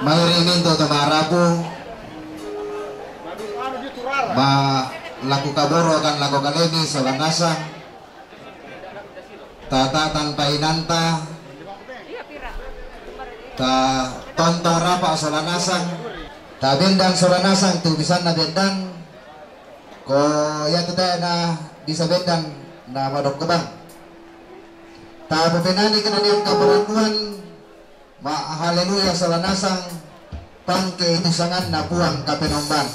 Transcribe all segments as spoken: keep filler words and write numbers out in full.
Mairi mintu' tu marapu, ma laku kaborokan lako kalemi sola nasang, ta ta'tan painanta, ta tontong rapa' sola nasang, ta bendang sola nasang tu bisanna bendang, ko iatu te na bisa bendang na madokko bang. Ta papenani kenanian kaparannuan, ma haleluya sola nasang, pangke itu sanganna Puang Kapenombang.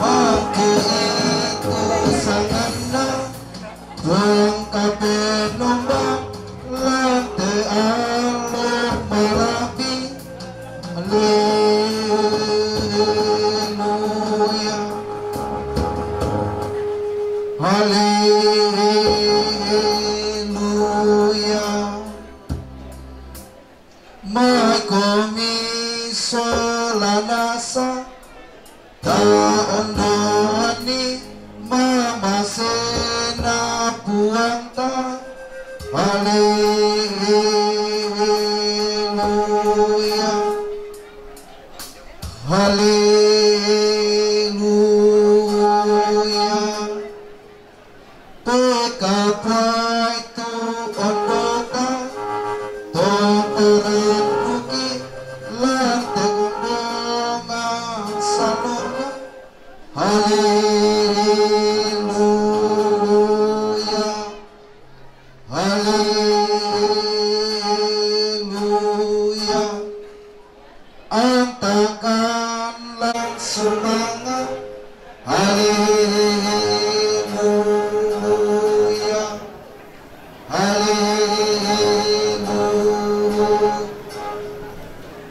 Pangke itu sanganna Puang Kapenombang, lan te allo mala'bi. Haleluya. Haleluya. Maikomi sola nasang, ta ondoanni mamasena Puangta. Haleluya. Haleluya. Pekapaitu ondota, to parannuki lan te kombongan sallona. Haleluya. Haleluya. Antakan lan sumanga'. Haleluya. Haleluya.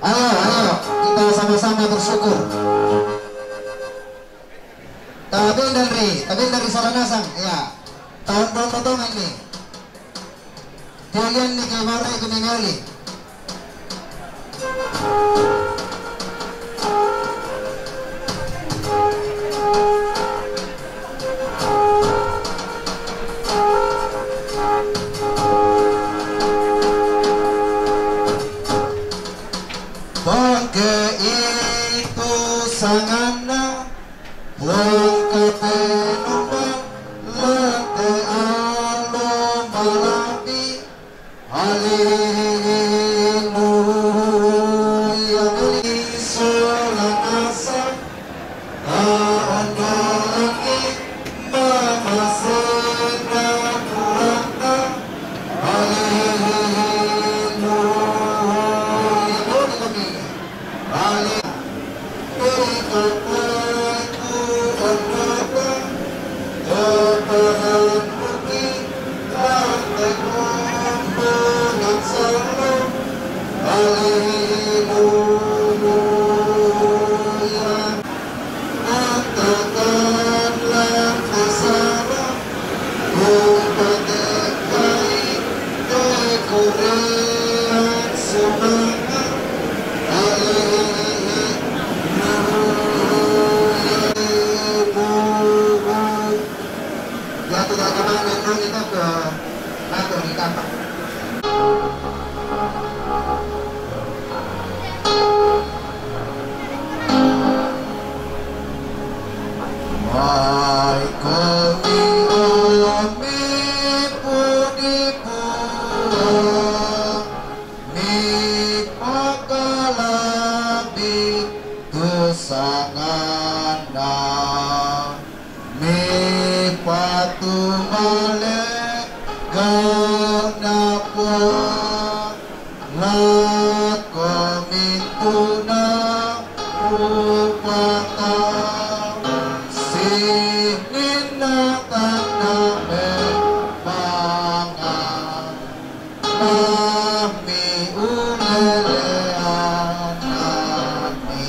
Ayo, ayo, kita sama-sama bersyukur. Tabendang ri, tabendang ri sola nasang, ya. Tahun tongan ni. Tiulian ni ke mare ke mengoli. Bangke itu sanganna, Puang Kapenombang, lan te allo mala'bi. Haleluya. Muli sola nasang, ta ondoanni mamasena Puangta. Haleluya. Muli mami. Haleluya. Maikomi omi pudi Puang, mipakala'bi tu sanganna, mipatumalle gau'na Puang. Lako mintuna rupata, sininna tanna memanga, nami ulelean nami.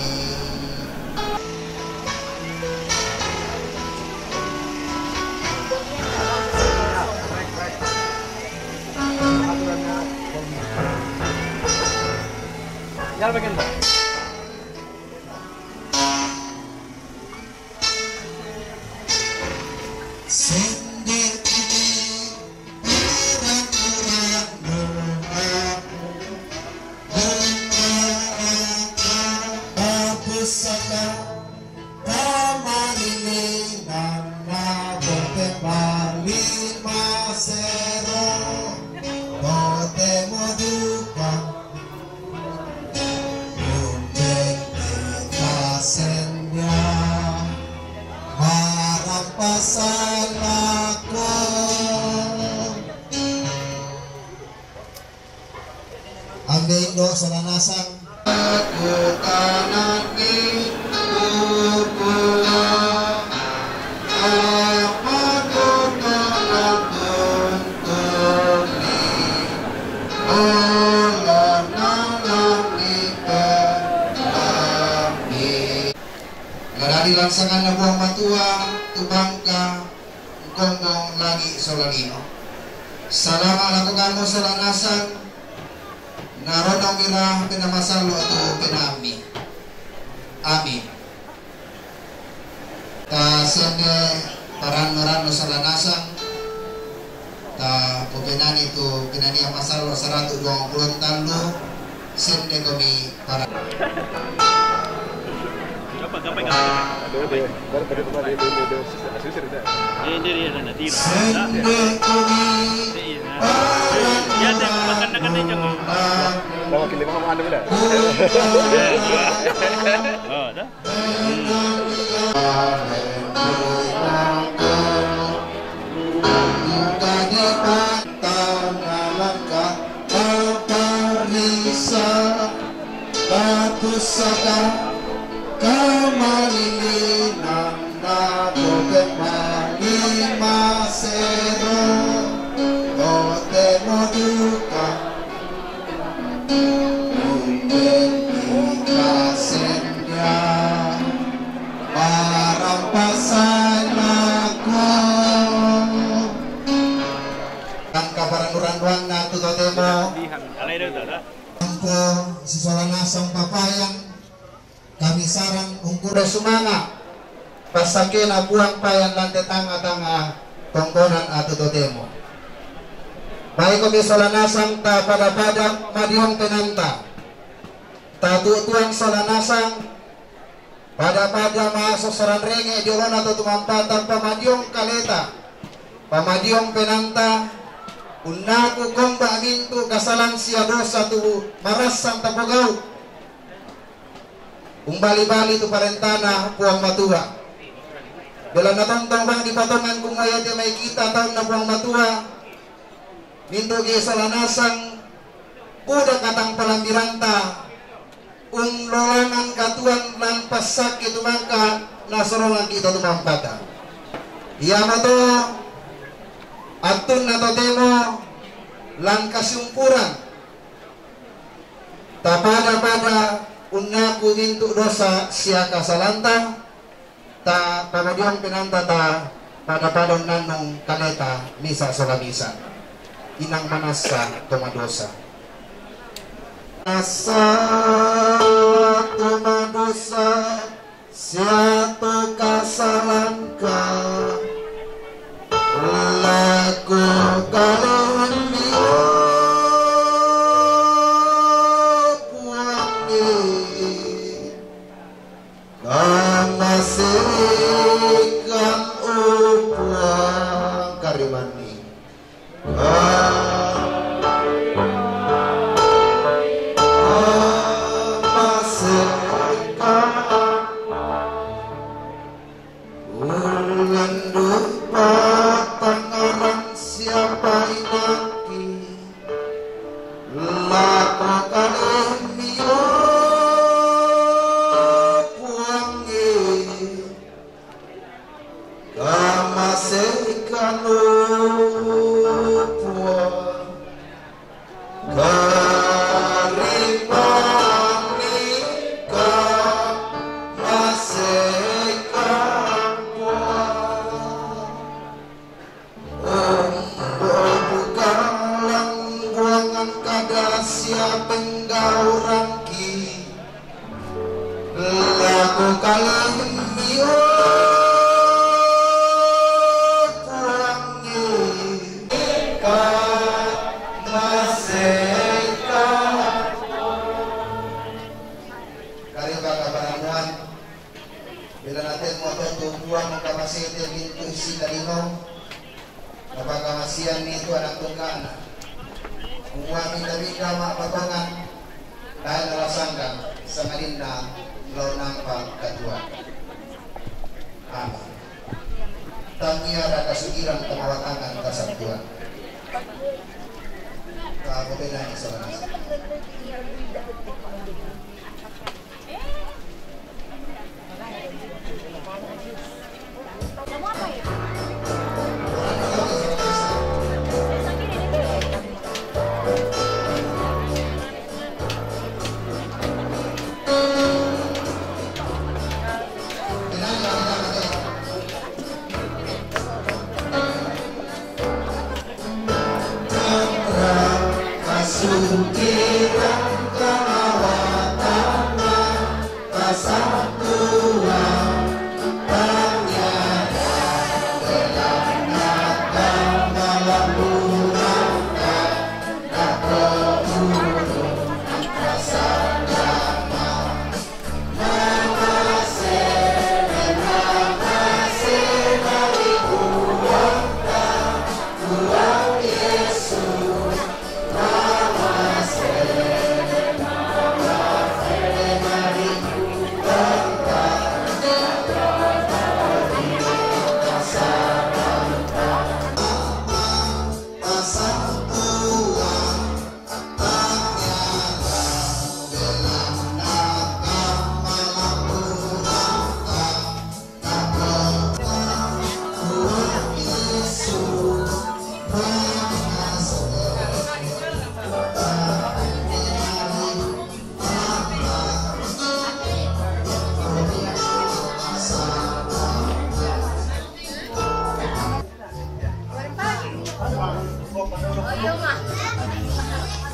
Sende kini peraturan doa, doa, doa, pusaka, tamarili, nana, bote, bali, masero, bote, moduka, Unjeng kita senja, marang pasai lako. Ambe indo sola nasang. Aku tanangi kukua. Nadadi langsanganna Puang Matua tu bangka, engkongkong langi sola lino. Salama lako kamu sola nasang, narono mira pena masallo tu penami. Amin. Ta sende parannu-rannu sola nasang, ta popenani tu penania masallo saratu duang pulo tallu, sende komi para. Gapai, gapai, gapai. Aduh, dia. Baru tadi tempat dia, dia, dia, dia, dia, dia, dia. Dia, dia, dia, dia, dia. Sende komi parannu-rannu. Dia, dia, makan, makan, dia, jangan. Tahu kili mama ada beda. Oh, dah. Unjeng kita senja, marang pasai lako. Angka parannu-rannuanna tu totemo. Ampo sisola nasang papayang. Kami sarang ungkure sumanga, passakena Puang payan lante tanga-tanga tonggonan atu totemo. Baikomi sola nasang ta pada-pada madiong penanta, ta tutuang sola nasang pada-pada maso saranrenge diolona to tumampata pamadiong kaleta, pamadiong penanta, unnaku komba mintu kasalang sia dosa tu marassang tapogau. Umbali-bali tu parentana Puang Matua. Belanna tontong bang dipatongan kumua iate mai kita taunna Puang Matua, mintuki sola nasang buda katang palambiranta, unlolangan katuan lan passakki tu mangka nasorongan kita tu mampata. Iamoto attunna totemo lan kasiumpuran. Tapada-pada unnaku mintu dosa sia kasalanta, ta pamadiong penanta ta pada-pada unnannung kaleta misa sola misa. Inang manassa to madosa. Nassa to madosa. Sia to kasalangka, lako kalemi, o Puang e, kamasekan, o Puang, karimani. Ullandung patangngarang siapa inangki, lako kalemi, o Puang e. Kamasekan, o Puang, karimani, kamasekan, Puang. Ombo bukalang buangan kada sia penggauranki. Laku kali demi Tuhan ka maseka. Kari baka baramuan, bila naten mo to tubuan mo kamasete bintu isi kalino. Napakamasian ni Tuhan ang tungkana. Kumuha minda-minda ma patongan, dahil nalasangka, sangadinna law nampa katuan. Amin. Tangiara kasugiran kamawatangan kasatuan. Kamu beda ni saudara.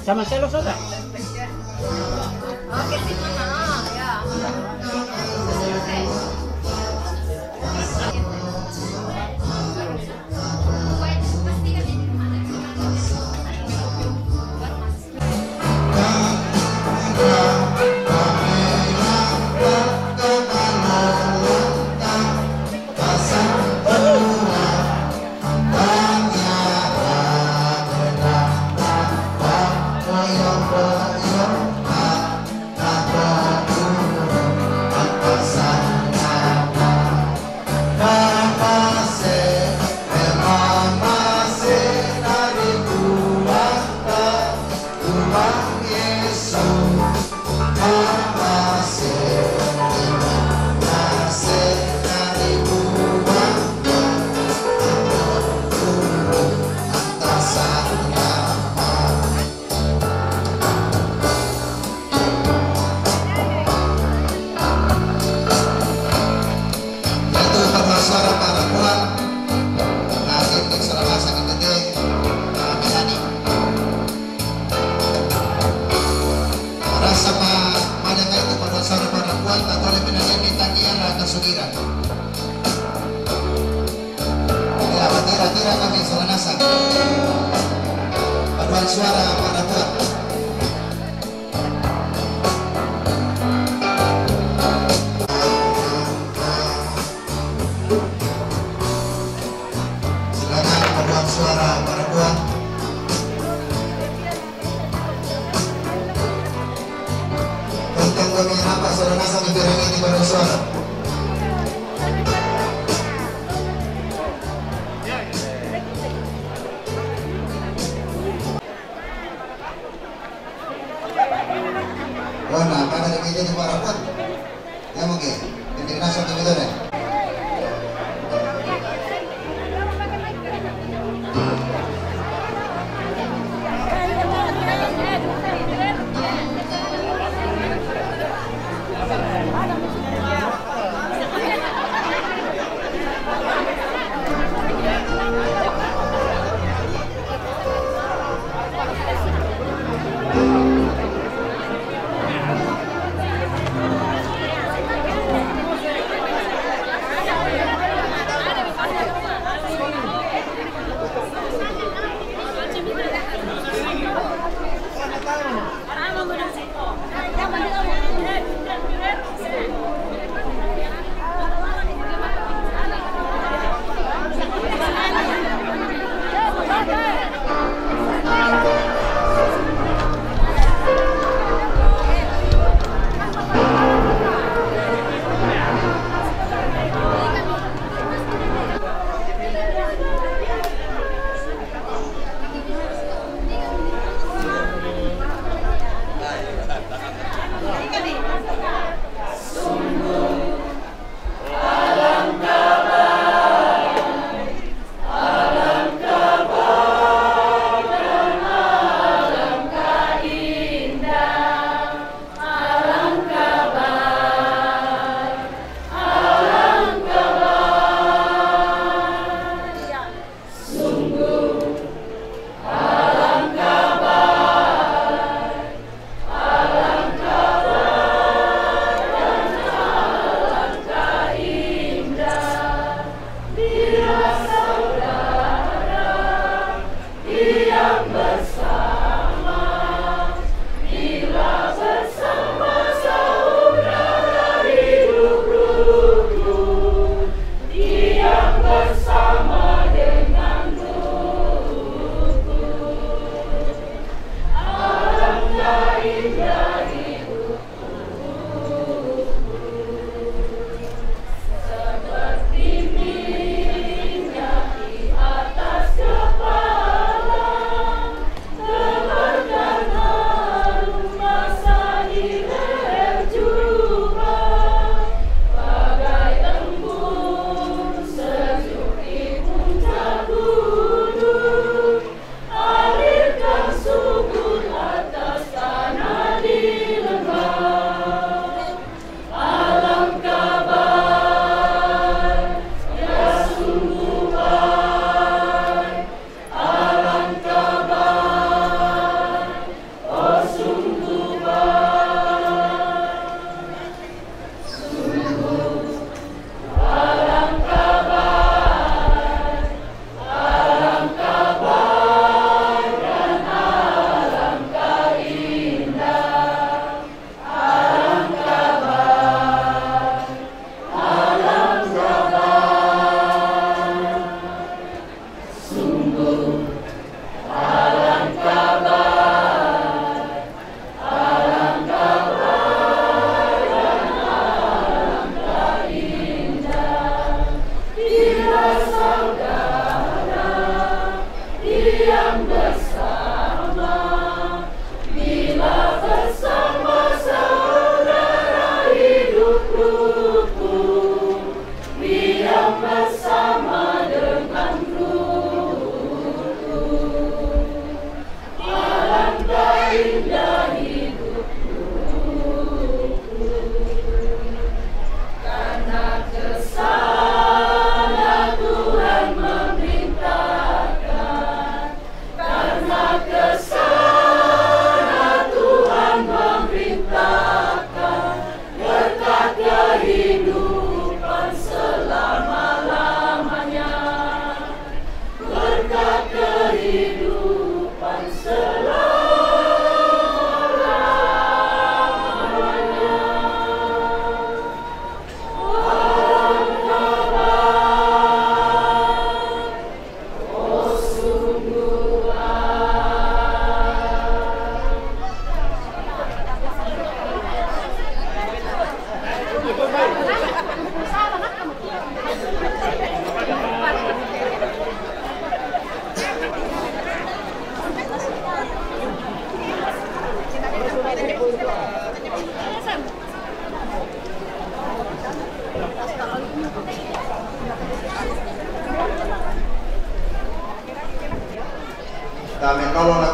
Sama selo soda. Oke, sih, mana? Ah, ya. Oke. Itu paduan suara para kuat. Nah, ini salah bahasa kita deh. Nah, Melani. Rasa pa, pada kaitu paduan suara para kuat, atau lebih nanti tangiara kasugiran. Ya, tira, tira kami, salah nasa. Paduan suara para kuat. Silakan paduan suara para kuat. Tentang kami apa saudara nasa di piring ini paduan suara. Wana, pada kita di para kuat. Ya, mungkin. Ini nasa kita deh.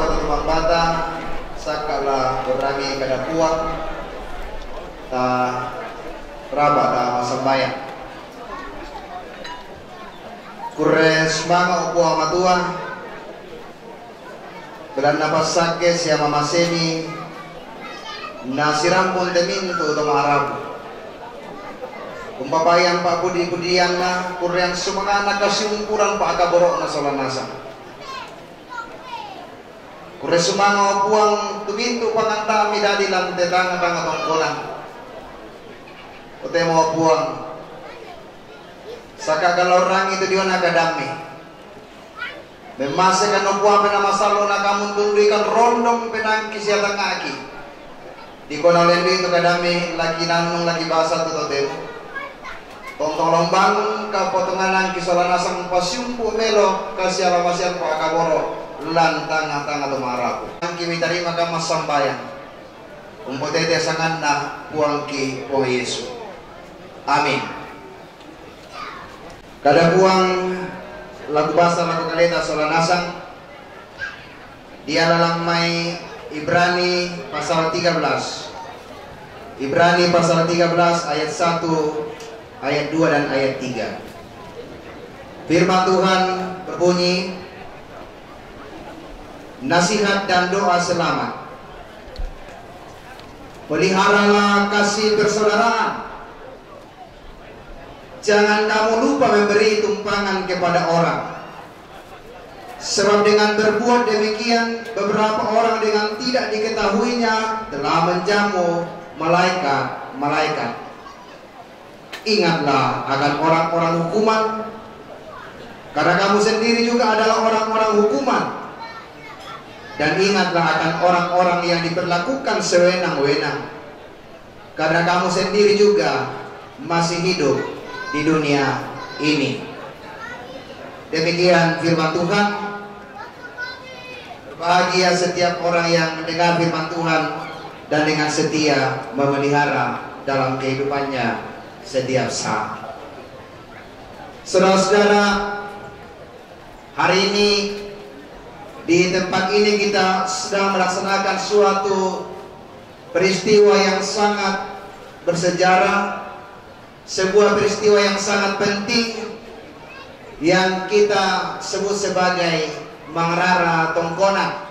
Tumambata, saka la urrangi kada Puang, ta raba ta massambayang. Kurre sumanga' o Puang Matua, belanna passakke sia mamasemi, nasirampun te mintu' to ma'rapu. Umpapaiang pa'pudi-pudianna, kurreang sumanga'na kasiumpuran pa'kaboro'na sola nasang. Kurre sumanga' o Puang tu mintu' panganta'mi dadi lan te tangnga-tangnga tongkonan. Totemo o Puang, saka' kalaurangi tu diona kadammi. Memmasekan o Puang Penaa Masallo' nakamuntundui kan rondong penaangki sia tangnga'ki. Dikona ulendui tu kadammi laki nannung laki basa tu totemo. Tontong la umbangun kapotonganangki sola nasang pasiumpu' melo kasialamasean pa'kaboro' lan tangnga-tangnga to ma'rapu. Angki mitarima kamma sambayang. Umpotete sanganna Puangki Puang Yesu. Amin. Kada Puang la kubasa lako kaleta sola nasang, diala lan mai Ibrani pasal tiga belas. Ibrani pasal tiga belas ayat satu, ayat dua dan ayat tiga. Firman Tuhan berbunyi, nasihat dan doa selamat. Peliharalah kasih persaudaraan. Jangan kamu lupa memberi tumpangan kepada orang. Sebab dengan berbuat demikian, beberapa orang dengan tidak diketahuinya telah menjamu malaikat-malaikat. Ingatlah akan orang-orang hukuman, karena kamu sendiri juga adalah orang-orang hukuman. Dan ingatlah akan orang-orang yang diperlakukan sewenang-wenang, karena kamu sendiri juga masih hidup di dunia ini. Demikian firman Tuhan. Berbahagia setiap orang yang mendengar firman Tuhan dan dengan setia memelihara dalam kehidupannya setiap saat. Saudara-saudara, hari ini di tempat ini kita sedang melaksanakan suatu peristiwa yang sangat bersejarah, sebuah peristiwa yang sangat penting yang kita sebut sebagai Mangrara Tongkonan.